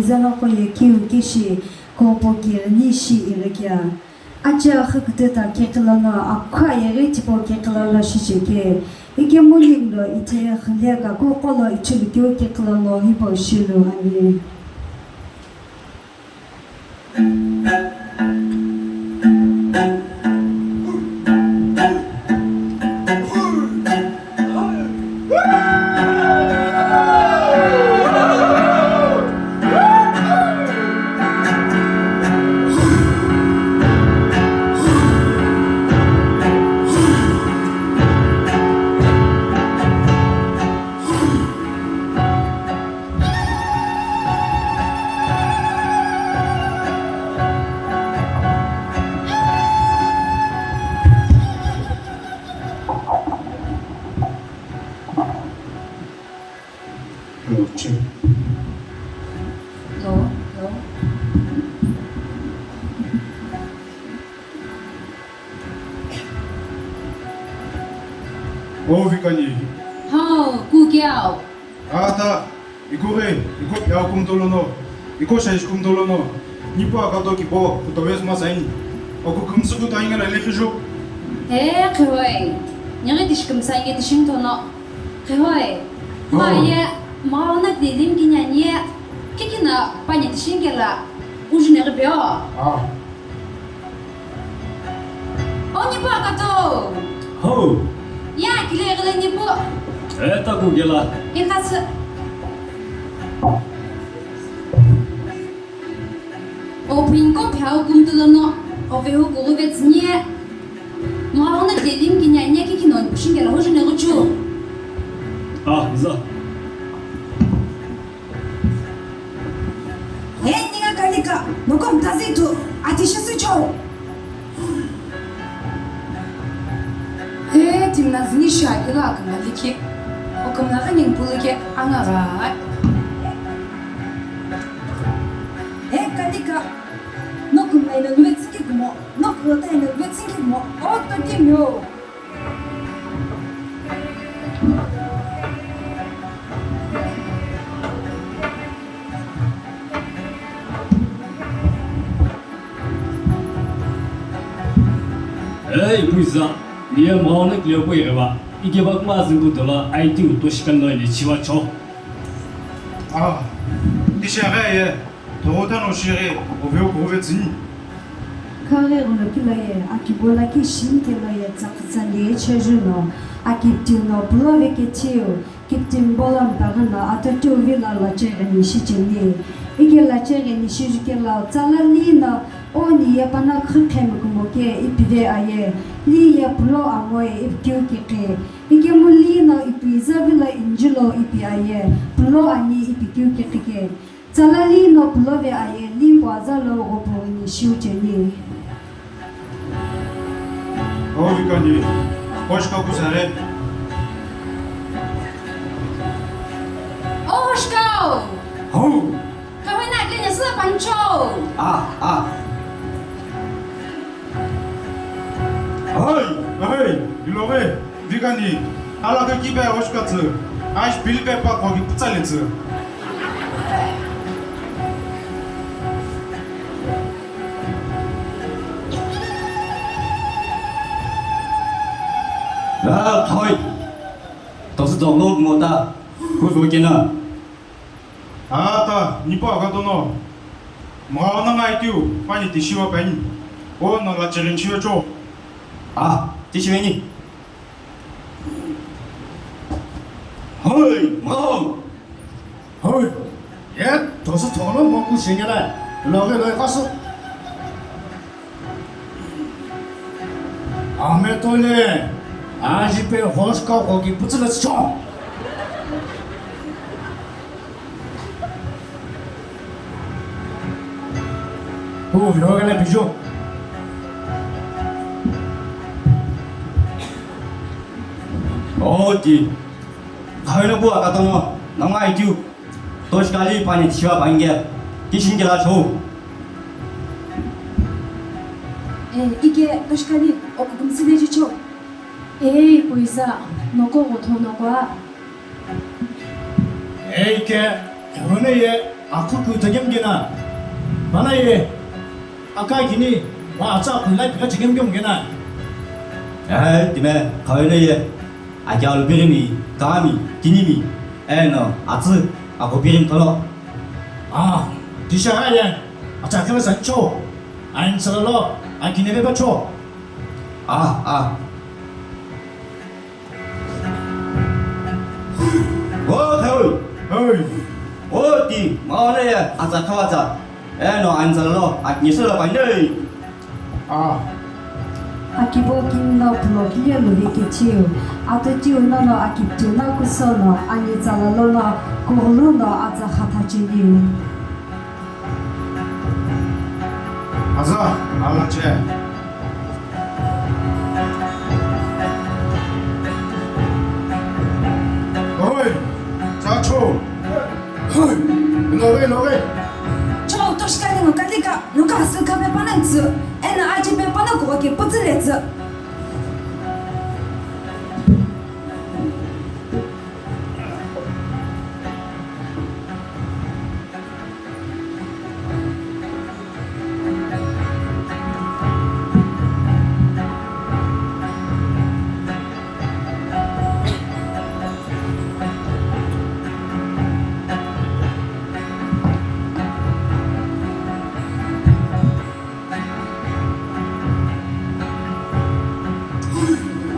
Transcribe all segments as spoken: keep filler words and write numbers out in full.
Zaloqo ye kiu kishi kopo kirini shi irikia. Achi axü kütüta kekhe lono, akhu ayeghi tipau kekhe lono shicheke. Ikemu ninguno ithe xüle kaku qolo ichilukeu kekhe lono hipau shilu ani. Hello, hello. O Vikani. Hau, ku kiau. Ata, iko ghi, iko kiau kumtolono, iko shaish kumtolono, nipu akato kipo, kutoves masain. Oku kumsuku tainga la lekhijo. He, khewai. Nyagi tish kumsa nge tishim tono. Khewai. Oh. Ma ye, ma ona dilim kinya nye, kikina pani tishim kela, ujine rebeo. Ah. O nipu akato. Ho. Ya, kile gele nipu. E, taku gela. Ikhatsu. O prinko phau kumtulono, o vehu kugu vetsinye. Mwa ona delim kinya nya kikino pushin gela hujine guchu. Ah, za. He, ninga kalika, noko mtazitu, atisha sicho. He, timna zini shakila akana liki. Okamna kani mpulike, anga ga. He, kalika, noko mna ina lube tsiki kumo, noko lota ina lube tsiki kumo, oto timyo. Ei, puisa, niye maono kile pui reba, ikeba kuma zimbu dola, aiti uto shikan no ile chiwa cho. Ah, isha ga ye. Thogho tano shighi, ove okughuve tsini. Khaghi ghuno kilo ye, akibo lakhi shini kelo ye, tsakütsa le cheju no, akiptiu no pulo vekethiu, kiptiu bolo mpaghi no, atotiu vilo lacheghini shicheni. Ike lacheghini shiju kelo, tsala li no, oni ye pana khükhe mikumo ke, ipive aye, li ye pulo amoe, ipkiu kikhe. Ikemu li no, ipi iza vilo injilo, ipi aye, pulo ani, ipkiu kikhe ke. Tsala li no pulove aye, li puaza lo ghopuni shiu cheni. O Vikani, hoshka kusare. O hoshka! Hau! Kawena kenya sula pancho! Ah, ah. Hoi, hoi, iloghe. Vikani, ala ka kibe hoshka tsü, aish bilbe pa kogi putsa le tsü. Ah, thoi. Tosu dong lo mo ta. Ku zo kena. Ata, nipu agatono. Mgao na ngai tiu, pani tishiwa pani. O na la chirin chiwa cho. Ah, tishiweni. Hoi, mgao. Hoi. Ye, tosu tono mo ku shengela. Loge loge kasu. Ahmed Ole, aji pe hoshka kogi putsula cho. Hu viro gele biju. Oti. Khaina bu akatono, nonga itiu. Toshkali pani tishiwa pange. Kishin kela cho. Eh, ike Toshkali, okukum sine cho. Ei, puisa, noko gotho noko a. Ei ke, kehone ye, Akhu kuto kemu kena, bana ye, aka kini, wa atsa kula pika chikemu kemu kena. Eh, time, kawene ye, akia lu birimi, kami, kinimi, eno, atsu, ako birim tolo. Ah, tisha ye, atsa kala sancho, ain salalo, akine beba cho. Ah, ah. O, hoi. Hoi. O, ti, maone ya, atsa khawa tsa. Eno, anzalo, aknisalo, pandei. Ah. Akibo kini no pulo kile luvi kechiu. Atotiu nono akitiu no kusono, ani tsalalo no, kughulu no, atsa khatha chiliu. Aza, alache. Oi, chacho. Oi, loge, loge. Cho, toshikani no kalika, luka asu kape panansu. Ena aji pe panakuwa ke putsiletsü.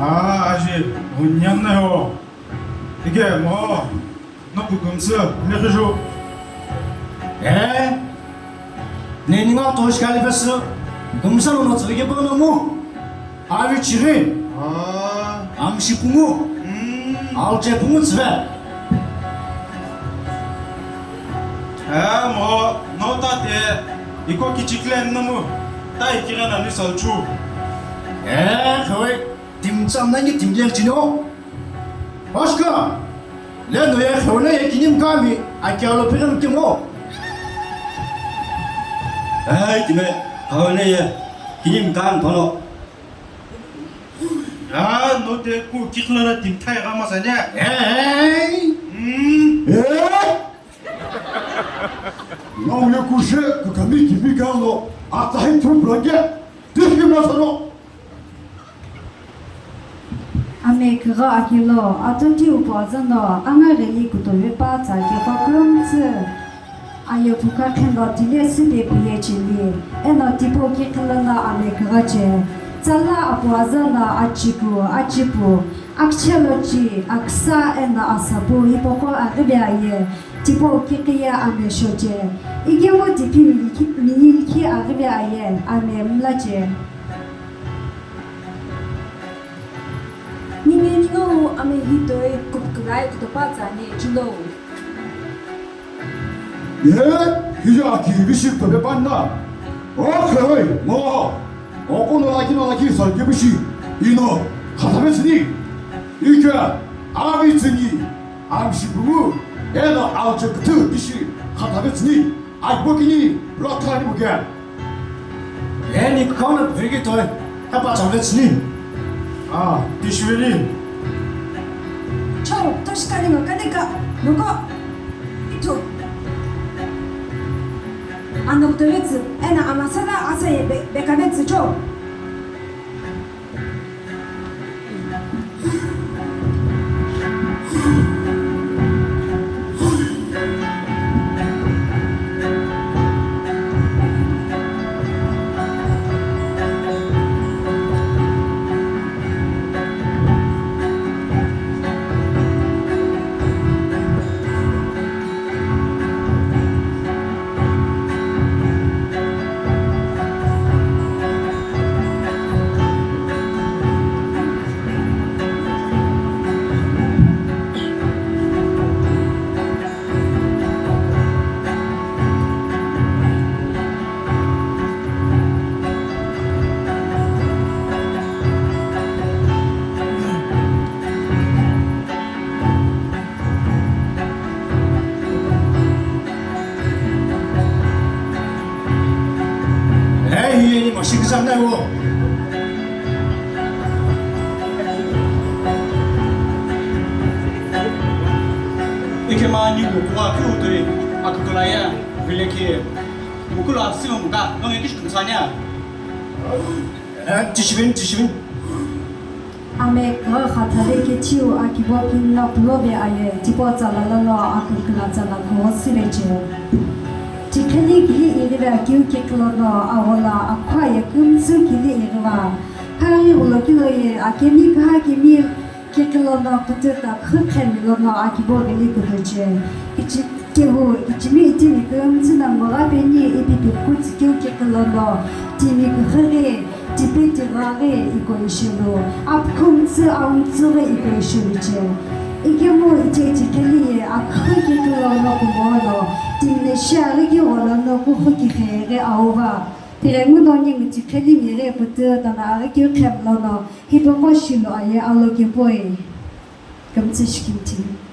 Aa, aji, unyanna yo. Ike, mo. Noku kümsü, nekhiju. Eh? Neni nga toshi kali pesu, kümsü lo no tsüghi bono mu. Avi chiri. Ah. Amshi pungu. Mm. Alche pungu tsve. Eh, mo, no ta te, iko kichiklen no mu. Ta ikire na ni salchu. Eh, khoi, timcham na ni timler chino. Oshka! Le no ye khone ye kinim kami, akia lo pigam kimo. Ai, time, khone ye kinim kam thono. Ah, no te ku kikhla na tim thai ga ma sa ne. Ei! Hmm. Eh! Ngau ye ku she, ku kami kimi ga lo, ata hin thu blanke. Tishi ma sa no. Ame kigha akilo, atotiu puaza no, anga gheli kutovepa tsa kekha kümtsü. Aye phuka khendo tile süde piye cheni, eno tipau kiqhilo no ame kigha che. Tsala apuaza no achipu, achipu, akchelo chi, aksa eno asapu, hipaqo aghibe aye, tipau kiqiye ame shoche. Ikemu tipi milikhi, minilkhi aghibe aye, ame mlache. Ningu ningu ame hi toi kupkulai kutopa tsani chulo. Ye, hiya ki bishi kutope panna. O khoi, mo. O kono laki no laki sa ki bishi. Ino, khatabe tsini. Ike, abi tsini. Amshi bumu. Eno alche kutu bishi. Khatabe tsini. Agbo kini, lo thani buke. Eni kona vegi toi, tapa chave chini. Ah, tishveli. Chau, toshikani no kanika, nuko. Itu. Ano kutovetsu, ena amasada asa ye be, bekavetsu chau. Hey, hi ni machine kisa na wo. Ike mani wo kwa kyu te. Aküküla ye, vilekhi, mukulu asülu muka, nonge kishi kümsanya. Eh, tishivin, tishivin. Ame kha khathale kechiu akibo kinna pulove aye, tipo tsala lalo aküküla tsala kho sivecheu. Chikheli kili irive akiu kiklono, awola akhua ye kümtsü kili iriva. Khaghi ulo kilo ye akemi kha kemi Kiklono kututa khükhemi lono akibo vili kutuche. Kichi kehu, kichimi itimi kümtsü na ngola peni ipipi kutsi keu kiklono timi kukhüghi, tipe tigha ghi iko ishelu. Apkhumtsü aumtsü ghi iko ishelu che. Ikemu iche chikheli ye akhü kiklono kumono, timi ne shiaghi ki gholono kukhu kikhe ghi auva. Tighengu nongi michikheli mighi kututa na aghi keu khem lono, Hipaqo shilu aye alo kepoi. Kümtsü shikimthi.